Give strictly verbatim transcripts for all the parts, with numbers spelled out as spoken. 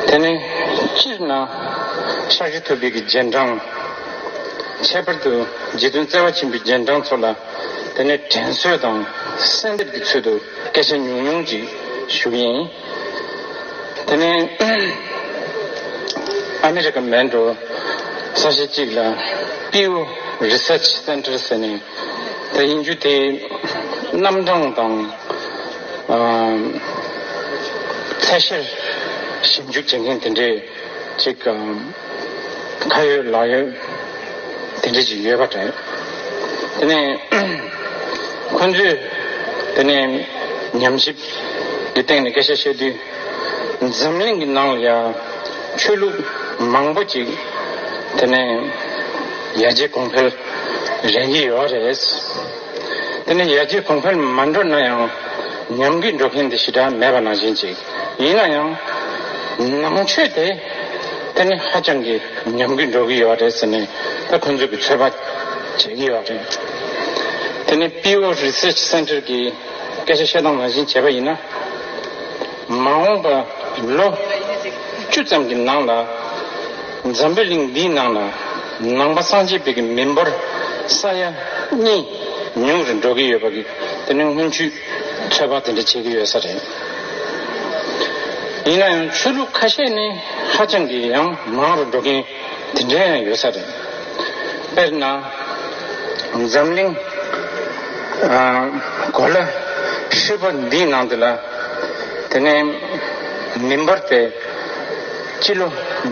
དེ་ནས་སྤྱིར་ན་ཤཱཀྱ་ཐུབ་པའི་གི་རྗེས་འབྲང་། ཁྱད་པར་དུ་རྗེ་བཙུན་བརྩེ་བ་ཆེན་པོའི་རྗེས་འབྲང་ཚོ་ལ་དེ་ནས་དྲན་གསོ་དང་གསོལ་འདེབས་ཀྱི་ཚུལ་དུ་སྐད་ཆ་ཉུང་ཉུང་ཅིག་ཞུ་གི་ཡིན། དེ་ནས་ཨ་མི་རི་ཀ་མན་གྲོ་ས་གཞི་གཅིག་ལ་Pew Research Center ཟེར་ནས། དེ་ཡིན་རྒྱུ་དེ་རྣམ་གྲངས་དང་། ཨ། ཚད་གཞིར་ཞིབ་འཇུག་བྱེད་མཁན་དེ་འདྲས་ཅིག་ཨ། ཁ་ཡོད་ལག་ཡོད་དེ་འདྲས་ཅིག་ཡོད་པ་རེད། དེ་ནས་ཁོང་ཚོས་དེ་ནས་ཉམས་ཞིབ་ཀྱི་སྟེང་ནས་སྐད་ཆ་བཤད་དུས། འཛམ་གླིང་གི་ནང་ལ་ཡང་ཆོས་ལུགས་མང་པོ་ཅིག་དེ་ནས་ཡར་རྒྱས་གོང་འཕེལ་རན་གྱི་ཡོད་རེད། དེ་ནས་ཡར་རྒྱས་གོང་འཕེལ་མ་འགྲོ་ན་ཡང་ཉམས་རྒུད་འགྲོ་མཁན་དེ་ཞེ་དྲག་མེད་པ་ནང་བཞིན་ཅིག་ཡིན་ན་ཡང་། ནང་ཆོས་དེ་དེ་ནི་ཧ་ཅང་གི་ཉམས་རྒུད་འགྲོ་གི་ཡོད་རེད་ཟེར་ནས་ད་ཁོང་ཚོས་ཀྱི་ཚོད་དཔག་བྱེད་ཀྱི་ཡོད་རེད། དེ་ནི་Pew Research Center གི་སྐད་ཆ་བཤད་སྟངས་ནང་བཞིན་བྱས་པ་ཡིན་ན། མ་འོངས་པ་ལོ་བཅུ་ཙམ་གྱི་ནང་ལ། འཛམ་བུ་གླིང་འདིའི་ནང་ལ་ནང་པ་སངས་རྒྱས་པའི་གི་མི་འབོར་ས་ཡ་གཉིས་ཉུང་རུ་འགྲོ་གི་ཡོད་པ་གི་དེ་ནི་སྔོན་ཚུད་ཚོད་དཔག་དེ་འདྲ་བྱེད་ཀྱི་ཡོད་ས་རེད། ཡིན་ན་ཡང་ཆོས་ལུགས་ཁ་ཤས་ནི་ཧ་ཅང་གི་ཡང་མང་རུ་འགྲོ་མཁན་དེ་འདྲ་ཡང་ཡོད་ས་རེད། དཔེར་ན། འཛམ་གླིང་ཨ། གོ་ལ་ཧྲིལ་པོ་འདིའི་ནང་དུ་ལ། དེ་ནས་མི་འབོར་དེ་སྤྱི་ལོ་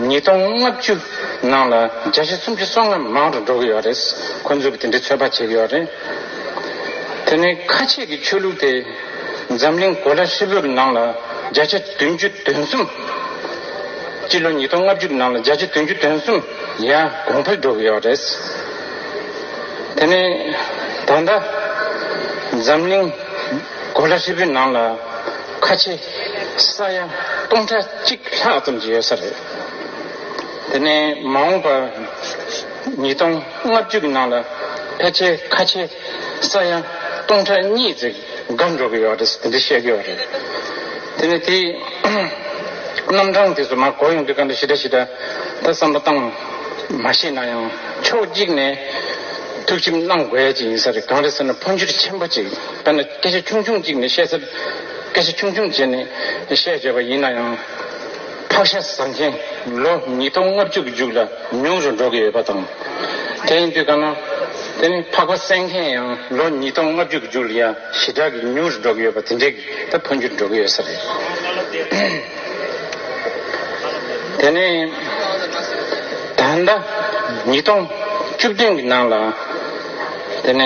ཉིས་སྟོང་ལྔ་བཅུ་ནང་ལ་བརྒྱ་ཆ་སུམ་ཅུ་སོ་ལྔ་མང་རུ་འགྲོ་གི་ཡོད་རེད། ཁོང་ཚོས་དེ་འདྲའི་ཚོད་དཔག་བྱེད་ཀྱི་ཡོད་རེད། དེ་ནས་ཁ་ཆེ་གི་ཆོས་ལུགས་དེ་འཛམ་གླིང་གོ་ལ་ཧྲིལ་པོའི་ནང་ལ་བརྒྱ་ཆ་བདུན་ཅུ་དོན་གསུམ། སྤྱི་ལོ་ཉིས་སྟོང་ལྔ་བཅུ་གི་ནང་ལ་བརྒྱ་ཆ་བདུན་ཅུ་དོན་གསུམ་ཡར་གོང་འཕེལ་འགྲོ་གི་ཡོད་རེད། དེ་ནས་ད་ལྟ་འཛམ་གླིང་གོ་ལ་ཧྲིལ་པོའི་ནང་ལ་ཁ་ཆེ་ས་ཡ་སྟོང་ཕྲག་གཅིག་ལྷག་ཙམ་ཅིག་ཡོད་ས་རེད། དེ་ནས་མ་འོངས་པ་ཉིས་སྟོང་ལྔ་བཅུ་གི་ནང་ལ་ཕལ་ཆེར་ཁ་ཆེ་ས་ཡ་སྟོང་ཕྲག་གཉིས་ཙམ་འགག་འགྲོ་གི་ཡོད་རེད། དེ་འདྲ་བཤད་ཀྱི་ཡོད་རེད། དེ་ནས་དེའི་རྣམ་གྲངས་དེ་ཚོ་མར་གོ་ཡོང་དུས་ག་འདྲ་ཞེ་དྲག་ཞེ་དྲག་ད་བསམ་བློ་བཏང་མ་ཤེས་ན་ཡང་ཕྱོགས་གཅིག་ནས་ཐུགས་ཞིབ་གནང་དགོས་ཡ་ཅིག་ཡིན་ས་རེད། གང་རེད་ཟེར་ན་འཕོ་འགྱུར་ཆེན་པོ་ཅིག་དཔེར་ན་སྐད་ཆ་ཆུང་ཆུང་ཅིག་ནས་བཤད་ས། སྐད་ཆ་ཆུང་ཆུང་བྱས་ནས་བཤད་བྱས་པ་ཡིན་ན་ཡང་། ཕག་ཤ་ཟ་མཁན་ལོ་ཉིས་སྟོང་ལྔ་བཅུ་གི་མཇུག་ལ་ཉུང་རུ་འགྲོ་གི་ཡོད་པ་དང་། དེ་ཡིན་དུས་ག་ན་དེ་ནི་ཕག་པ་བསད་མཁན་ཡང་ལོ་ཉིས་སྟོང་ལྔ་བཅུ་གི་མཇུག་ལ་ཡང་ཞེ་དྲག་གི་ཉུང་རུ་འགྲོ་གི་ཡོད་པ་དེ་འདྲའི་གི་ད་འཕོ་འགྱུར་འགྲོ་གི་ཡོད་ས་རེད། དེ་ནས་ད་ལྟ་ཉིས་སྟོང་བཅུ་བདུན་གི་ནང་ལ་དེ་ནས་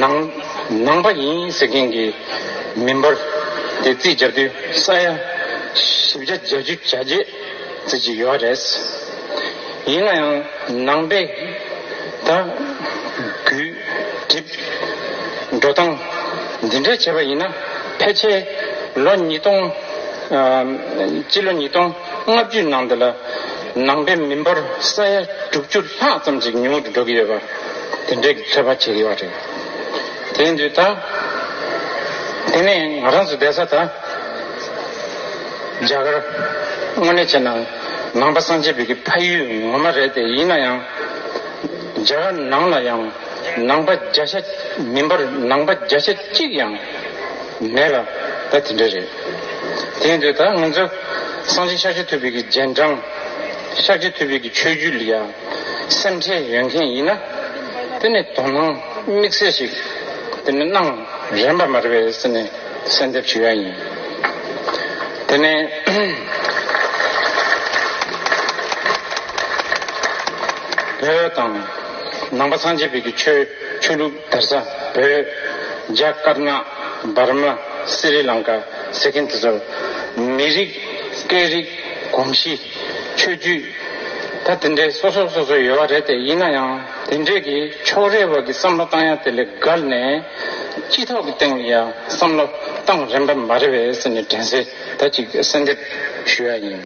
ནང་ནང་པ་ཡིན་ཟེར་མཁན་གྱི་མི་འབོར་དེ་རྩིས་བརྒྱབ་དུས་ས་ཡ་བཞི་བརྒྱ་བརྒྱད་ཅུ་གྱ་བརྒྱད་ཙམ་ཅིག་ཡོད་རེད། ཡིན་ན་ཡང་ནང་པའི་ད་རྒུད་གྲིབ་འགྲོ་སྟངས་འདི་འདྲ་བྱས་པ་ཡིན་ན་ཕལ་ཆེར་ལོ་ཉིས་སྟོང་ཨ། སྤྱི་ལོ་ཉིས་སྟོང་ལྔ་བཅུ་ནང་དུ་ལ་ནང་པའི་མི་འབོར་ས་ཡ་དྲུག་ཅུ་ལྷག་ཙམ་ཅིག་ཉུང་དུ་འགྲོ་གི་ཡོད་པ་དེ་འདྲའི་ཚོད་དཔག་བྱེད་ཀྱི་ཡོད་རེད། དེ་ཡིན་དུས་ད། དེ་ནས་ང་རང་ཚོ་བསྡད་ས་ད། རྒྱ་གར་དངོས་གནས་བྱས་ན་ནང་པ་སངས་རྒྱས་པའི་གི་ཕ་ཡུལ་ངོ་མ་རེད་དེ། ཡིན་ན་ཡང་རྒྱ་གར་ནང་ལ་ཡང་ནང་པ་བརྒྱ་ཆ་མི་འབོར་ནང་པ་བརྒྱ་ཆ་གཅིག་ཡང་མེད་པ་ད་དེ་འདྲ་རེད། དེ་ཡིན་དུས་ད་ང་ཚོ་སངས་རྒྱས་ཤཱཀྱ་ཐུབ་པའི་གི་རྗེས་འབྲང་ཤཱཀྱ་ཐུབ་པའི་གི་ཆོས་བརྒྱུད་ལ་ཡང་སེམས་ཁྲལ་ཡོད་མཁན་ཡིན་ན། དེ་ནི་དོ་སྣང་དམིགས་བསལ་ཞིག་དེ་ནི་གནང་རན་པ་མ་རེད་པས་ཟེར་ནས་གསལ་འདེབས་ཞུ་ཡ་ཡིན། དེ་ནས་བོད་དང་ནང་པ་སངས་རྒྱས་པའི་གི་ཆོས་ཆོས་ལུགས་དར་ས་བོད། རྒྱ་དཀར་ནག་འབར་མ་སི་རི་ལང་ཀ་ཟེར་མཁན་དེ་ཚོ་མི་རིགས་སྐད་རིགས་གོམས་གཤིས་ཆོས་བརྒྱུད་ད་དེ་འདྲའི་སོ་སོ་སོ་སོ་ཡོད་པ་རེད་དེ། ཡིན་ན་ཡང་དེ་འདྲའི་གི་ཕྱོགས་རེ་བ་གི་བསམ་བློ་བཏང་ཡ་དེ་ལས་བརྒལ་ནས་སྤྱི་ཚོགས་ཀྱི་སྟེང་ལ་ཡ་བསམ་བློ་བཏང་རན་པ་མ་རེད་པས་ཟེར་ནས་དྲན་གསོ་ད་ཅིག་གསལ་འདེབས་ཞུ་ཡ་ཡིན།